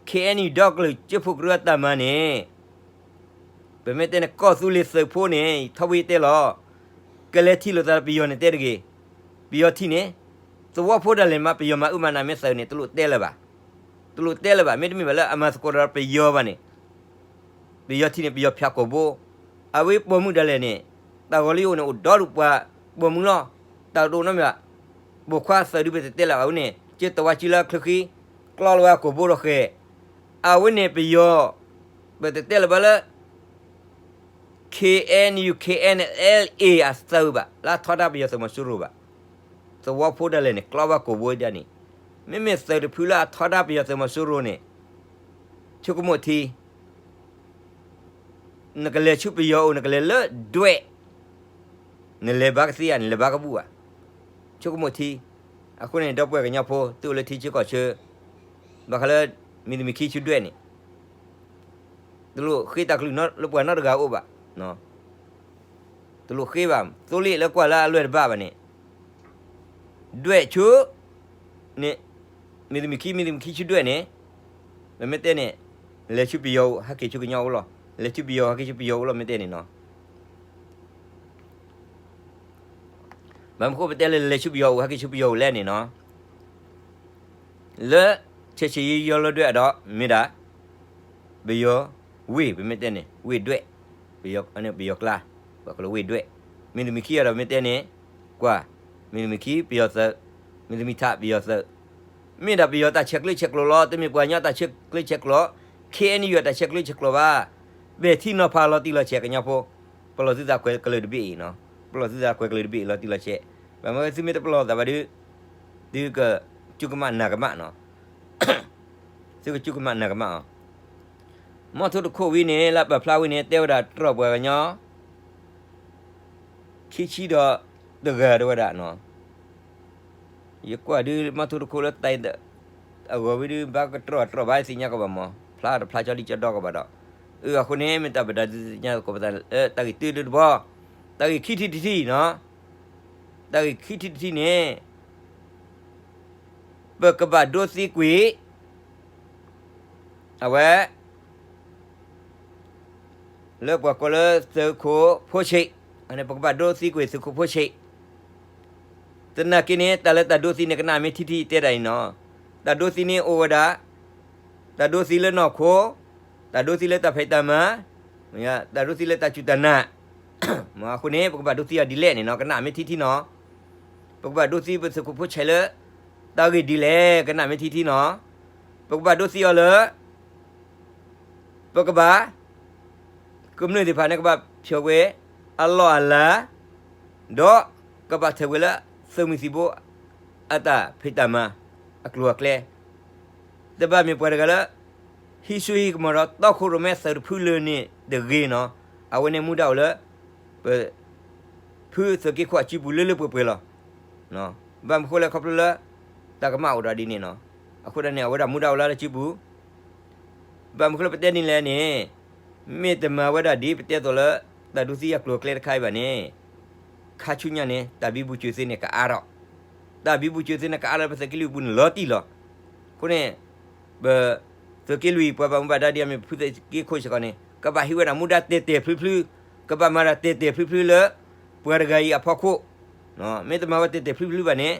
ခ့ၣ်အဲၣ်ယူၣ် ဒီကလုာ်ကၠိဖိကရၢအတၢ်မၤန့ၣ်, ပမ့ၢ်တဲန့ၣ် ကီၢ်သူလ့ၤသုးဖိန့ၣ် ထီဘိယတဲလီၤ, ကလဲၤထံၣ်လိာ်သးပယီၤန့ၣ်တဲတဂ့ၤ, ပယီၤထံၣ်န့ၣ်, သဝီဖိဒၣ်လဲာ်မၤပယီၤမၤအုၣ်မၤနးမ့ၢ်သၢန့ၣ် တလိၣ်တဲလၢၤဘၣ်, တလိၣ်တဲလၢၤဘၣ်, မ့တမ့ၢ်ဘၣ်လၢအမၤသကိးဒီးပယီၤဘၣ်န့ၣ် ပယီၤထံၣ်န့ၣ် ပယီၤဖၠးကိာ်ဘိ, အဝဲပိာ်မုၣ်ဒၣ်လဲာ်န့ၣ်, တၢ်ဂီၤလၢယအိၣ်န့ၣ် အိၣ်ဒီဒူၣ်ပှၤပိာ်မုၣ်လီၤ, တၢ်တအိၣ်နီတမံၤဘၣ်, ပိာ်ခွါသၢဒုပတဲတဲလၢအဝဲန့ၣ် ကၠ့တဝါကၠံလၢအချၢဃံ, ကျီလီၤဝဲအကိာ်ဘိဒီးဃဲၤ, အဝဲန့ၣ်ပယီၤ, ပတတဲလၢၤဘၣ်လၢ ခ့ၣ်အဲၣ်ယူၣ် ခ့ၣ်အဲၣ်အဲလ််အ့ အသၢဘၣ် လၢအထီဒါပယီၤသုးမီၤစိရိၤဘၣ်, သဝီဖိဒၣ်လဲာ်န့ၣ် ကျီဘၣ်ကိာ်ဘိဒၣ်န့ၣ်, မ့မ့ၢ်သုးတဖုလၢအထီဒါပယီၤသုးမီၤစိရိၤန့ၣ်, ဆိကမိၣ်ထံ နကလဲၤဆူပယီၤအိၣ် နကလဲၤလၢဒွဲၣ်, နလဲၤဘါကသ့ဧါ နလဲၤဘါကဘူၣ်ဧါ, ဆိကမိၣ်ထံ, အဃိန့ၣ် ဒီပုၢ်ဝဲၢ်ကညီဖိ သုအိၣ်လၢထံဆၢကီၢ်ဆၢ, ဘၣ်ဃးလၢ မံၤတမံၤခံဆူဒွဲၣ်န့ၣ်, တလိၣ်ဃ့တၢ်ကလုၢ်လၢပှၤနီတဂၤအအိၣ်ဘၣ်, တလိၣ်ဃ့ဘၣ်, သိလ့ၣ်လၢကွၢ်လၢအလွဲၢ်တဘၣ်ဘၣ်န့ၣ်, ဒွဲၣ်ဆူ န့ၣ်, မံၤတမံၤခံ မံၤတမံၤခံဆူဒွဲၣ်န့ၣ်, ပမ့ၢ်တဲန့ၣ်, လဲၤဆူပယီၤအိၣ် ဟဲက့ၤဆူကညီအိၣ်လီၤ, လဲၤဆူပယီၤ ဟဲက့ၤဆူပယီၤအိၣ်လီၤ မ့ၢ်တဲန့ၣ်နီၤ. ဘၣ်မနုၤဃိပတဲလၢလဲၤဆူပယီၤအိၣ် ဟဲက့ၤဆူပယီၤအိၣ်လဲၣ်န့ၣ်နီၤ, လၢ ဆဲးဆဲးယံၤယီၤလၢဒွဲၣ်အဒီး မ့ၢ်ဒၣ် ပယီၤဝ့ၢ် ပမ့ၢ်တဲန့ၣ် ဝ့ၢ်ဒွဲၣ်, ပယီၤ, ပယီၤကျါ, ပှၤကလၢဝ့ၢ်ဒွဲၣ်, မံၤတမံၤခံအဒီး မ့ၢ်တဲန့ၣ်, ကွၢ်, မံၤတမံၤခံပယီၤသုး, မံၤတမံၤထးပယီၤသုး, မ့ၢ်ဒၣ်ပယီၤတၢ်ဆဲးကျၢဆဲးကျိးလီၤ, တမ့ၢ်ပှၤကညီတၢ်ဆဲးကျၢဆဲးကျိး, ခ့ၣ်အဲၣ်ယူၣ် တၢ်ဆဲးကျၢဆဲးကျိးဘၣ်, ပဲာ်ထံနီၤဖးလီၤတံၢ်လီၤဆဲးကညီဖိ, ပလီၢ်သုသးကွဲးကလုာ်တဘ့ၣ်အံၤနီၤ, ပလီၢ်သုသးကွဲးကလုာ်တဘ့ၣ်အံၤလီၤတံၢ်လီၤဆဲး, ဘၣ်မနုၤသုမ့ၢ်တပလီၢ်သးဘၣ်ဒီး, သုကစူၢ်ကမၣ်နာ်ကမၣ်နီၤ, သုကစူၢ်ကမၣ်နာ်ကမၣ်အီၤ မီထိတခိၣ်ဝံၤန့ၣ် လၢပာ်ဖျါဝံၤန့ၣ် တဲဝဲဒၣ်တြီၢ်ပှၤကညီ ခံဆံဒီးတဂၤတဲဝဲဒၣ်နီၤ, ယကွၢ်ဒုး မီထိတခိၣ်လၢတၢ်အံၤ အဂီၢ်ဝံၤဒုး ဘၣ်ကတြီၢ်တြီၢ်ဘၣ်သ့ၣ်ညါကီးဘၣ်မး ဖျါတဖျါကၠီဒံကၠီဒီကီးဘၣ်ဒီး, အၢ အဃိန့ၣ် မ့ၢ်တၢ်ဘၣ်ဒၣ်ဒုးသ့ၣ်ညါကီးပသးလၢတၢ်ဂ့ၢ်တုၤဒုတဘီ, တၢ်ဂ့ၢ်ခံထံၣ်တထံၣ်နီၤ, တၢ်ဂ့ၢ်ခံထံၣ်တထံၣ်န့ၣ် ပကဘၣ်ဒိသံကွံာ် အဝဲ လၢပှၤကိးလၢသုးခိၣ်ဖိဆံး, ပကဘၣ်ဒိသံကွံာ်သုးခိၣ်ဖိဆံး, သနာ်က့န့ၣ် တၢ်လၢတၢ်ဒိသံန့ၣ် ကနၣ်မ့ၢ်ထံထံၣ်တဲဒၣ်အံၤနီၤ, တၢ်ဒိသံန့ၣ်အိၣ်ဝဲဒၣ်, တၢ်ဒိသံလၢနီၢ်ခိ, တၢ်ဒိသံလၢတၢ်ဖံးတၢ်မၤ, တၢ်ဒိသံလၢတၢ်စူၢ်တၢ်နာ်, မ့ၢ်အဃိန့ၣ် ပကဘၣ်ဒိသံအီၤဒ်လဲၣ်န့ၣ်နီၤ ကနၣ်မ့ၢ်ထံထံၣ်နီၤ, ပကဘၣ်ဒိသံပသုးခိၣ်ဖိဆံးလၢ တၢ်ဂ့ၢ်ဒ်လဲၣ် ကနၣ်မ့ၢ်ထံထံၣ်နီၤ, ပကဘၣ်ဒိသံအီၤလၢ ပကဘၣ် ကမျၢၢ်သ့ၣ်တဖၣ်န့ၣ် ကဘၣ်ဖျိးကွံာ်အလီၢ်အလၤ, ဒီးကဘၣ်ထၢၣ်ကွံာ်လၢသုးမုၢ်သံၣ်ဘိ အတၢ်ဖံးတၢ်မၤအကျိၤအကျဲ, တဘၣ်မ့ၢ်ပှၤတဂၤလၢ ဟံးစိဟံးကမီၤဒီးတီခိၣ်ရိၣ်မဲသုးတဖုလၢာ်န့ၣ်တဂ့ၤနီၤ, အဝဲန့ၣ်မူဒါအိၣ်လၢ ပ ဖုသုးက့ခိၣ်အစုပူၤလၢလၢပှဲၤပှဲၤလီၤ. ဘၣ်မနုၤဃိလဲၣ် ခီဖျိလၢ တၢ်ကမၣ်အိၣ်ဒီးဒ်န့ၣ်နီၤ, အဃိဒ်န့ၣ် အဝဲဒၣ်မူဒါအိၣ်လၢလၢစုပူၤ ဘၣ်မနုၤဃိလၢပတဲန့ၣ်လဲၣ်န့ၣ်, မ့ၢ်တမၤဝဲဒၣ်ဒ်ပတဲသိးလၢ တၢ်ဒိသံအကျိၤအကျဲတခါအံၤဘၣ်န့ၣ်, ခါဆူညါန့ၣ် တၢ်ဘံဘူစၢၤသ့န့ၣ်ကအါထီၣ်, တၢ်ဘံဘူစၢၤသ့န့ၣ်ကအါထီၣ်လၢပသုးက့လွံၢ်ပူၤန့ၣ်လီၤတံၢ်လီၤ. အဃိန့ၣ် ပသုးက့လွံၢ်ပှၤဘၣ်မူဘၣ်ဒါဒ်အမ့ၢ်ဖုသုးက့ခိၣ်စ့ၢ်ကီးန့ၣ် ကဘၣ်ဟံးဝဲဒၣ်မူဒါတဲာ်တဲာ်ဖျုးဖျုး, ကဘၣ်မၤတၢ်တဲာ်တဲာ်ဖျုးဖျုးလၢ ပှၤတဂၤအံၤအဖီခိၣ်, မ့ၢ်တမၤဝဲတဲာ်တဲာ်ဖျုးဖျုးဘၣ်န့ၣ်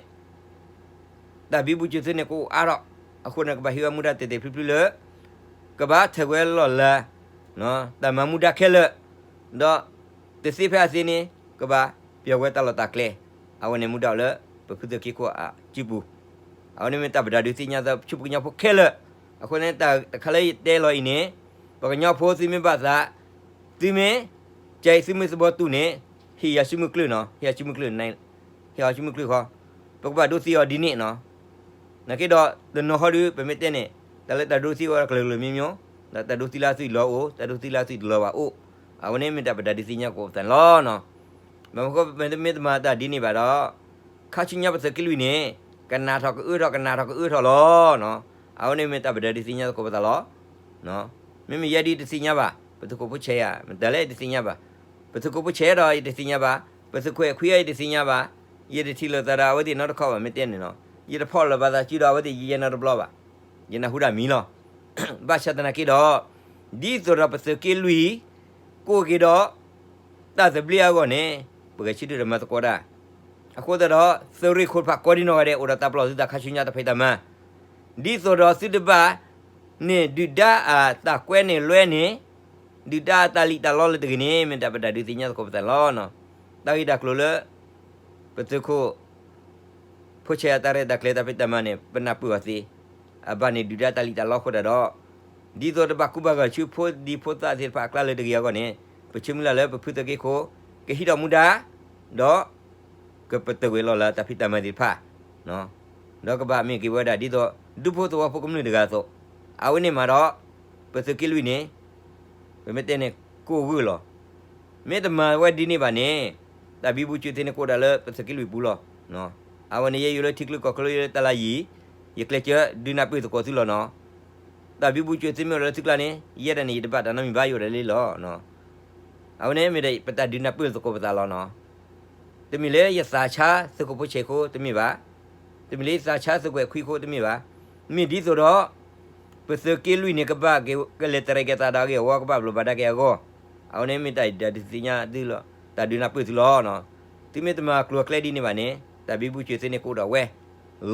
တၢ်ဘံဘူစၢၤသ့န့ၣ်ကအိၣ်အါထီၣ်, အဃိန့ၣ် ကဘၣ်ဟံးဝဲမူဒါတဲာ်တဲာ်ဖျုးဖျုးလၢ ကဘၣ်ထၢၣ်ဝဲလီၢ်လၤ, တၢ်မၤမူဒါခဲလၢာ်, ဒီးတသ့ဖဲအသ့န့ၣ် ကဘၣ်ပျီၢ်ဝဲတၢ်လီၢ်တၢ်ကျဲ, အဝဲန့ၣ်မူဒါအိၣ်လၢ ပဖုသုးက့ခိၣ်အစုပူၤ, အဝဲန့ၣ်မ့ၢ်တၢ်ပဒၣ်ဒုးသ့ၣ်ညါသးဆူပကညီဖိခဲလၢာ်. အဃိန့ၣ်တၢ်တခါလၢယတဲလီၤအံၤန့ၣ်, ပကညီဖိသုမ့ၢ်ဘၣ်သး, သုမ့ၢ်, ကဲအံၤသုမ့ၢ်သဘီတူၢ်န့ၣ်, ဟ့ၣ်ယၤဆူမုၢ်ကျုာ်နီၤ, ဟ့ၣ်ယၤဆူမုၢ်ကျုာ်, ဟ့ၣ်ယၤဆူမုၢ်ကျုာ်ဃီ, ပကဘၣ်ဒိသံအီၤဒ်န့ၣ်နီၤ. နာ်က့ဒီးတနီၤဃီဒီး ပမ့ၢ်တဲန့ၣ်, တၢ်လၢတၢ်ဒိသံအိၣ်ဝဲဒၣ်ကလုာ်ကလုာ်မံမံ, ဒီးတၢ်ဒိသံလၢအသွံၣ်လီၤအိၣ်, တၢ်ဒိသံလၢအသွံၣ်တလီၤဘၣ်အိၣ်, အဝဲန့ၣ်မ့ၢ်တၢ်ပဒၣ်ဒုးသ့ၣ်ညါသကိးပသးန့ၣ်လီၤ. ဘၣ်မနုၤဃိပမ့ၢ်တမၤတၢ်ဒ်န့ၣ်ဘၣ်ဒီး, ခါဆူညါပသုးက့လွံၢ်န့ၣ်, ကနၣ်ထီၣ်ကအၢထီၣ် ကနၣ်ထီၣ်ကအၢထီၣ်လီၤ. အဝဲန့ၣ်မ့ၢ်တၢ်ပဒၣ်ဒုးသ့ၣ်ညါသကိးပသးလီၤ. မ့မ့ၢ်ယဲဒုးတသ့ၣ်ညါဘၣ်, ပသုးခိၣ်ဖိဆဲးယၤ, မတၤလဲၣ်ယတသ့ၣ်ညါဘၣ်. ပသုးခိၣ်ဖိဆဲးဒီးယတသ့ၣ်ညါဘၣ်, ပသုးခိၣ်အဲၣ်ခွံအံၤယတသ့ၣ်ညါဘၣ်, ယတထံၣ်လိာ်သးဒီးအဝဲသ့ၣ်နီတခီဘၣ် မ့ၢ်တဲန့ၣ်နီၤ. ယတဖီၣ်လိာ်ဘၣ်သးစုဒီးအဝဲသ့ၣ်ယဲနီတဘျီဘၣ်. ယနၢ်ဟူတၢ်မံၤလီၤ. ဘၣ်ဆၣ်သနာ်က့ဒီး, ဒ်သိးဒီးပသုးက့လွံၢ်, ကိးက့ၤဒီး, တၢ်သဘျ့အဂီၢ်န့ၣ်, ပဂဲၤဆၢထၢၣ်ဒီးမၤသကိးတၢ် အဃိသတးဒီး သုးရ့ၣ်ခိၣ်တဖၣ်ကိးဒံနီၢ်ဂၤဒဲး အိၣ်ဒီးတၢ်ပလီၢ်သုသးခါဆူညါတၢ်ဖံးတၢ်မၤ, ဒ်သိးဒီးသုတဘၣ်, န့ၣ်ဒုၣ်ဒါအတၢ်ကွဲန့ၢ်လွဲန့ၣ်, ဒုၣ်ဒါအတၢ်လံၣ်တၢ်လီလၢတဂ့ၤန့ၣ် မ့ၢ်တၢ်ပဒၣ်ဒုးသ့ၣ်ညါသကိးပသးလီၤ. တၢ်ဂ့ၢ်တၢ်ကျိၤလၢ ပသုးခိၣ် ဖိဆဲးအတၢ်ရဲၣ်တၢ်ကျဲၤတၢ်ဖံးတၢ်မၤန့ၣ် ပနၢ်ပၢၢ်အီၤသ့, အဘၣ်န့ၣ်ဒုၣ်ဒါတၢ်လံၣ်တၢ်လီအဃိသတးဒီး, ဒ်သိးတဘၣ်ကူဘၣ်ဂာ်ဆူဖိဒံဖိသၣ်သ့ၣ်တဖၣ်အကျါလၢတဂ့ၤအဂီၢ်န့ၣ်, ပဆၢမုၢ်လၢ်လၢပဖုသုးက့ခိၣ်, ကဟံးထီၣ်မူဒါ, ဒီး ကပတုာ်ဝဲလီၤလၢတၢ်ဖံးတၢ်မၤသ့ၣ်တဖၣ်, ဒီးကဘၣ်မ့ၢ်က့ၤဝဲဒၣ်ဒ်သိး ဒူဖိသဝီဖိကမျၢၢ်တဂၤအသိး, အဝဲန့ၣ်မးဒီး, ပသုးက့လွံၢ်န့ၣ်, ပမ့ၢ်တဲန့ၣ် ကိၣ်ဂုာ်လီၤ. မ့ၢ်တမၤဝဲဒ်န့ၣ်ဘၣ်န့ၣ်, တၢ်ဘံဘူစၢၤသ့န့ၣ်ကအိၣ်ဒၣ်လၢပသုးက့လွံၢ်ပူၤလီၤ. အဝဲန့ၣ်ယဲယိၤလၢထံကျိကီၢ်ချၢယိၤလၢတၢ်လၢယံၤ, ယကျဲးစၢးဒုးနၢ်ပၢၢ်သကိးသုလီၤနီၤ. တၢ်ဘံဘူစၢၤသ့မ့ၢ်အိၣ်လၢသုကျါန့ၣ် ယဲဒၣ်န့ၣ် ယတဘၣ်တၢ်နီတမံၤဘၣ် ယအိၣ်ဒၣ်လံလီၤ. အဝဲန့ၣ်မ့ၢ်ဒီးပတၢ်ဒုးနၢ်ပၢၢ်သကိးပသးလီၤနီၤ. တမ့ၢ်လၢယသးဆါသုးခိၣ်ဖိဆဲးအဃိတမ့ၢ်ဘၣ်. တမ့ၢ်လၢယသးဆါသုးခိၣ်အဲၣ်ခွံအဃိတမ့ၢ်ဘၣ်. မ့ၢ်ဒ်သိးဒီး ပသုးက့လွံၢ်န့ၣ် ကဘၣ်ကလဲၤတရဲၣ်ကဲသးဒီးအဂ့ၢ်အဝီ ကဘၣ်ဘျိးဘၣ်ဒါက့ၤအဂီၢ်, အဝဲန့ၣ်မ့ၢ်တၢ်ဒုးသ့ၣ်ညါသုလီၤ, တၢ်ဒုးနၢ်ပၢၢ်သုလီၤ. သုမ့ၢ်တမၤကျိၤအကျဲဒ်န့ၣ်ဘၣ်န့ၣ် တၢ်ဘံဘူစၢၤသ့န့ၣ်ကအိၣ်ဒီးဝဲ,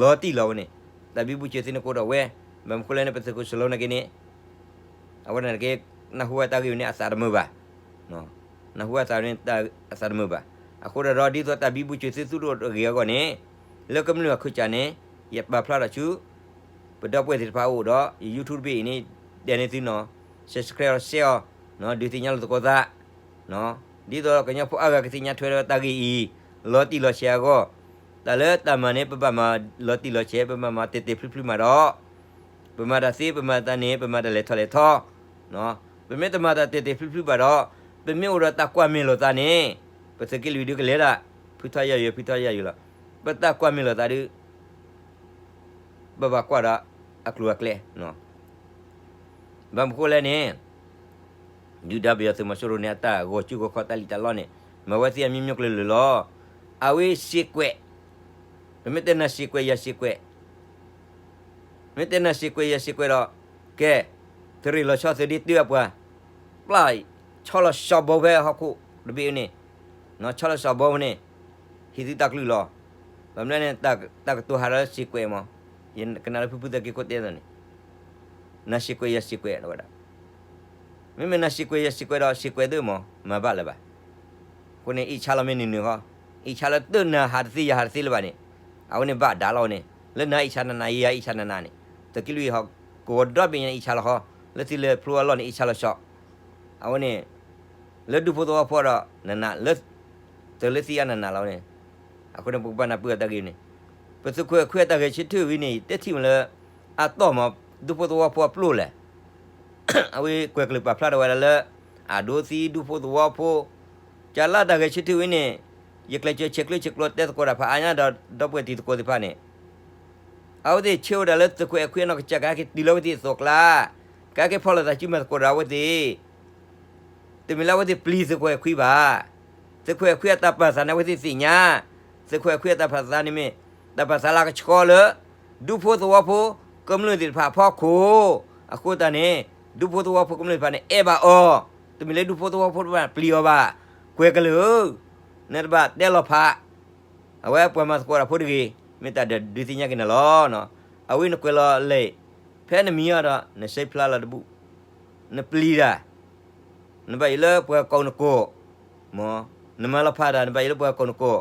လီၤတံၢ်လီၤဝဲန့ၣ်, တၢ်ဘံဘူစၢၤသ့န့ၣ်ကအိၣ်ဒီးဝဲ, ဘၣ်မနုၤဃိလဲၣ်န့ၣ် ပသုးခိၣ်စလိၤနာ်က့န့ၣ် အဝဲနာ်က့ နၢ်ဟူဝဲတၢ်ဂ့ၢ်ဝဲန့ၣ်အသးတမုာ်ဘၣ်. နၢ်ဟူဝဲအသးန့ၣ် အသးတမုာ်ဘၣ်. အဃိဒီးဒ်သိးတၢ်ဘံဘူစၢၤသ့သူၣ်တအိၣ်တဂ့ၤအဂီၢ်န့ၣ်, လၢကမျၢၢ်အခိၣ်စးန့ၣ်, ယပာ်ဖျါထီၣ်ဆူ ပဒီပုၢ်ဝဲၢ်သ့ၣ်တဖၣ်အအိၣ်ဒီး ယ YouTube တဘ့ၣ်အံၤန့ၣ်, တဲန့ၢ်သုနီၤ, subscribe အီၤ share အီၤ, ဒုးသ့ၣ်ညါလိာ်သကိးသး, ဒ်သိးကညီဖိအါဂၤကသ့ၣ်ညါထွဲဒီးတၢ်ဂ့ၢ်အံၤ, လီၤတံၢ်လီၤဆဲးအဂီၢ်, တၢ်လၢတၢ်မၤန့ၣ် ပဘၣ်မၤလီၤတံၢ်လီၤဆဲး ပမၤမၤတဲာ်တဲာ်ဖျုးဖျုးမးဒီး ပမၤတၢ်သ့ ပမၤတၢ်န့ၣ် ပမၤတၢ်လဲၤထီၣ်လဲၤထီ, ပမ့ၢ်တမၤတၢ်တဲာ်တဲာ်ဖျုးဖျုးဘၣ်ဒီး, ပမ့ၢ်အိၣ်ဒီးတၢ်ကွၢ်မဲာ်လိာ်သးန့ၣ်, ပသုးက့လွံၢ်ဒုးကလဲၤဒၣ်, ဖုထီၣ်ယၢ်ယၢ် ဖုထီၣ်ယၢ်ယၢ်လီၤ. ပတၢ်ကွၢ်မဲာ်လိာ်သးဒုး ပဘၣ်ကွၢ်ဒီးအကျိၤအကျဲ, ဘၣ်မနုၤဃိလဲၣ်န့ၣ်, ဒုၣ်ဒါပယီၤသုးမီၤစိရိၤန့ၣ် အတၢ်ဂီၤစုဂီၤခီၣ်တၢ်လံၣ်တၢ်လီန့ၣ် မၤဝဲသ့အမျိုးမျိုးကျၢၤလၢာ်လီၤ. အဝဲစ့ကွဲး, ပမ့ၢ်တဲနၤစ့ကွဲးယၤစ့ကွဲး မ့ၢ်တဲနၤစ့ကွဲးယၤစ့ကွဲးဒီး, ကဲ, သုးရ့ၣ်လီၤဆီသုးဒ့တုအပှၤ, ပျၢ်, ဆီလီၤစီၤဘီဖဲဟီၣ်ခိၣ်တဘ့ၣ်န့ၣ်, ဆီလီၤစီၤဘီဖဲန့ၣ်, ဟံးသုတၢ်ကလုၢ်လီၤ. ဘၣ်မနုၤန့ၣ်, တၢ်ကတိၤဟးလၢစ့ကွဲးမး, ယကနၣ်လၢဖုဖုသုးက့ခိၣ်တဲန့ၣ်, နၤစ့ကွဲးယၤစ့ကွဲးဝဲဒၣ် မ့မ့ၢ်နၤစ့ကွဲးယၤစ့ကွဲးဒီး စ့ကွဲးသုမး မၤဘၣ်လၢၤဘၣ်. အဃိန့ၣ် အ့ၣ်ဆါလီၤမ့ၢ်နုာ်နုာ်ဃီ, အ့ၣ်ဆါလၢတၢ်နၤဟးတသ့ယၤဟးတသ့လၢၤဘၣ်န့ၣ်, အဝဲန့ၣ်ဘၣ်ဒါလီၤဝဲန့ၣ်, လၢနၤအ့ၣ်ဆါနၤနၤ ယၤအ့ၣ်ဆါနၤနၤန့ၣ်, သုးက့လွံၢ်ဟီၣ်ကဝီၤဒီဘ့ၣ်ညါအ့ၣ်ဆါလီၤဃီ, လၢသုးလၢဖျိအလီၢ်န့ၣ် အ့ၣ်ဆါလီၤဆီ, အဝဲန့ၣ်, လၢဒူဖိသဝီဖိဒီး နနာ်လၢ သုးလၢသံအါနနာ်လီၤဝဲန့ၣ်, အဃိန့ၣ် ပကဘၣ်နၢ်ပၢၢ်အီၤတၢ်ဂ့ၢ်န့ၣ်, ပသုးခိၣ်အဲၣ်ခွံအတၢ်ဂဲၤဆၢထၢၣ်ဝဲန့ၣ် ယတဲထံၣ်မးလၢ အတီၢ်မး ဒူဖိသဝီဖိအပျိၢ်လဲၣ် အဝဲကွဲၤကလုာ်ပာ်ဖျါထီၣ်ဝဲဒၣ်လၢ အဒိသံဒူဖိသဝီဖိ, ကလၢတၢ်ဂဲၤဆၢထၢၣ်ဝဲန့ၣ်, ယကျဲးစၢးဆဲးကျၢဆဲးကျိးတဲသကိးတၢ်ဖးအါညါဒီး ဒီပုၢ်ဝဲၢ်တံၤသကိးသ့ၣ်တဖၣ်န့ၣ်, အဝဲသ့ၣ်ဆၢဝဲဒၣ်လၢသုးခိၣ်အဲၣ်ခွံအနီၢ်ကစၢ် ကဟဲက့ၤတုၤလၢအဝဲသ့ၣ်အသိးအကျါ, ကဟဲက့ၤဖီၣ်လိာ်သးစုမၤသကိးဒီးအဝဲသ့ၣ် တမ့ၢ်လၢအဝဲသ့ၣ်ပျံၤသုးခိၣ်အဲၣ်ခွံဘၣ်. သုးခိၣ်အဲၣ်ခွံအတၢ်ပာ်သးန့ၣ် အဝဲသ့ၣ်သ့ၣ်ညါ, သုးခိၣ်အဲၣ်ခွံအတၢ်ပာ်သးန့ၣ်မ့ၢ် တၢ်ပာ်သးလၢအကဆှီလၢ ဒူဖိသဝီဖိ ကမျၢၢ်သ့ၣ်တဖၣ်အဖီခိၣ်, အဃိသတးန့ၣ် ဒူဖိသဝီဖိကမျၢၢ်သ့ၣ်တဖၣ်န့ၣ် အဲၣ်ဘၣ်အီၤ, တမ့ၢ်လၢဒူဖိသဝီဖိတဖၣ်ပျံၤအီၤဘၣ်. ကွဲၤကလုာ်ဧၢ, နတဘၣ်တဲလီၤဖး အဝဲပှၤမၤသကိးတၢ်ဖိတဂ့ၤ, မ့ၢ်တၢ်ဒုးသ့ၣ်ညါက့ၤနၤလီၤ. အဝဲနကွဲးလီၤလဲၣ်, ဖဲနမံအီၤဒီး နစဲးဖျါလီၤတဘူၣ်, နပျံၤတၢ်, နဘၣ်ယိၣ်လၢပှၤကိးနကိး, မ့ၢ်, နမၤလီၤဖးတၢ် နဘၣ်ယိၣ်လၢပှၤကိးနကိး,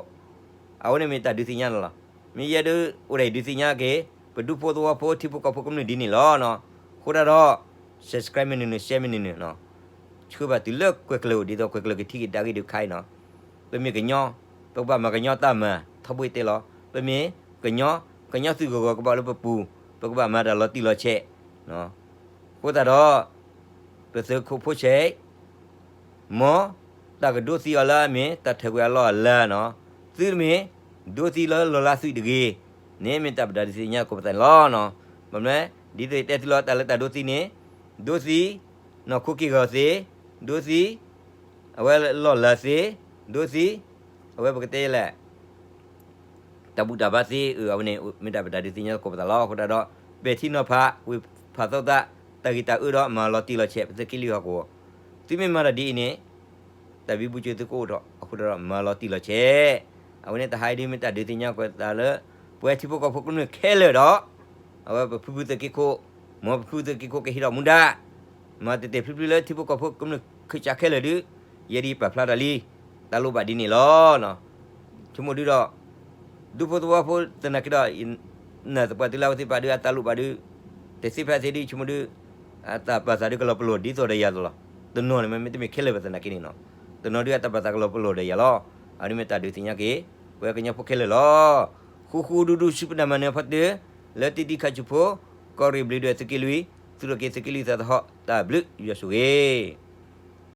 အဝဲန့ၣ်မ့ၢ်တၢ်ဒုးသ့ၣ်ညါနၤလီၤ. မ့ၢ်ယဲဒုး အိၣ်ဒၣ်ယဒုးသ့ၣ်ညါက့ၤ ပဒူဖိသဝီဖိ ထံဖိကီၢ်ဖိကမျၢၢ်ဒ်န့ၣ်လီၤ. အဃိသတးဒီး subscribe မ့ၢ်နုၤနုၤ share မ့ၢ်နုၤနုၤ ဆှၢဘၣ်တုၤလၢကွဲးကျၢၤအိၣ် ဒ်သိးကွဲးကျၢၤကထံၣ်က့ၤတၢ်ဂ့ၢ်ဒုးခါအံၤနီၤ. ပမ့ၢ်ကညီ, ပကဘၣ်မၤကညီတၢ်မၤ ထီဘိတဲလီၤ. ပမ့ၢ်ကညီ, ကညီသုးဂီၤဂီၤကဘၣ်လၢပပူၤ, ပကဘၣ်မၤတၢ်လီၤတံၢ်လီၤဆဲး. အဃိသတးဒီး ပသုးခိၣ်ဖိဆဲး မ်တၢ်ကဒိသံအီၤလၢအမ့ၢ်တၢ်ထၢကွံာ်အလီၢ်အလၤနီၤ, သုတမ့ၢ်ဒိသံလၢလီၢ်လၤသွံၣ်တဂ့ၤန့ၣ် မ့ၢ်တၢ်ပတၢ်ဒုးသ့ၣ်ညါသကိးပသးန့ၣ်လီၤ. ဘၣ်မနုၤလဲၣ် ဒ်သိးယတဲသုလီၤ တၢ်လၢတၢ်ဒိသံန့ၣ်, ဒိသံ နီၢ်ခိက့ၢ်ဂီၤသ့, ဒိသံ အဝဲလီၢ်လၤသ့, ဒိသံ အဝဲပကတဲလဲၣ် တၢ်ဘူၣ်တၢ်ဘါသ့, အဝဲန့ၣ်မ့ၢ်တၢ်ပတၢ်ဒုးသ့ၣ်ညါသကိးပသးလီၤ. အဃိသတးဒီး ပဲာ်ထံနီၤဖး ဝ့ၢ်ဖးသီသး တၢ်ဂ့ၢ်တၢ်အၢဒီးမၤလီၤတံၢ်လီၤဆဲး ပသုးက့လွံၢ်ဟီၣ်ကဝီၤ, သုမ့ၢ်မၤတၢ်ဒ်အံၤန့ၣ် တၢ်ဘံဘူစၢၤသုကအိၣ်ထီၣ်, အဃိသတးဒီးမၤလီၤတံၢ်လီၤဆဲး. အဝဲန့ၣ်တဟါအံၤဒ်မ့ၢ်တၢ်ဒုးသ့ၣ်ညါသကိးသးလၢ ပဝဲထံဖိကီၢ်ဖိကမျၢၢ်ခဲလၢာ်ဒီး အဝဲပဖုဖုသုးက့ခိၣ်, မ်ပဖုဖုသုးက့ခိၣ်ကဟ့ၣ်ထီၣ်မူဒါ မၤတဲာ်တဲာ်ဖျုဖျုလၢထံဖိကီၢ်ဖိကမျၢၢ်ခၢၣ်စးခဲလၢာ်ဒီး ယဲဒ်ပာ်ဖျါထီၣ်လံ, တၢ်လိၣ်ဘၣ်ဒ်န့ၣ်လီၤ. ဆိကမိၣ်ဒုဒီး ဒူဖိသဝီဖိသနာ်က့ဒီး နၢ်သပှၢ်တုၤလၢအဝဲသ့ၣ်ပာ်ဒုးအတၢ်လိၣ်ဘၣ်ဒုး တသ့ဖဲသ့ဒုး ဆိကမိၣ်ဒုး အတၢ်ပာ်သးဒုးကလီၤပလိာ်ဒ်သိးဒီးယၤလီၤ. တနီၤန့ၣ်မ့မ့ၢ်တမ့ၢ်ခဲလၢာ်ပသနာ်က့န့ၣ်နီၤ, တနီၤဒုးအတၢ်ပာ်သးကလီၤပလိာ်ဒီးယၤလီၤ. အဒုးမ့ၢ်တၢ်ဒုးသ့ၣ်ညါက့ၤ ပဝဲကညီဖိခဲလၢာ်လီၤ. ဃူဃူဒူဒူဆူပနၢ်မၤနၢၤဖီတၢၢ် လၢတံၤတံၤခးဆူၣ်ဖိ ကီၢ်ရ့ၣ်ဘျုးဒွဲၣ်သုးက့လွံၢ်, သုးရ့ၣ်က့ၤသုးက့လွံၢ်သးသဟီၣ် တၢ်ဘျုးယွၤဆိၣ်ဂ့ၤ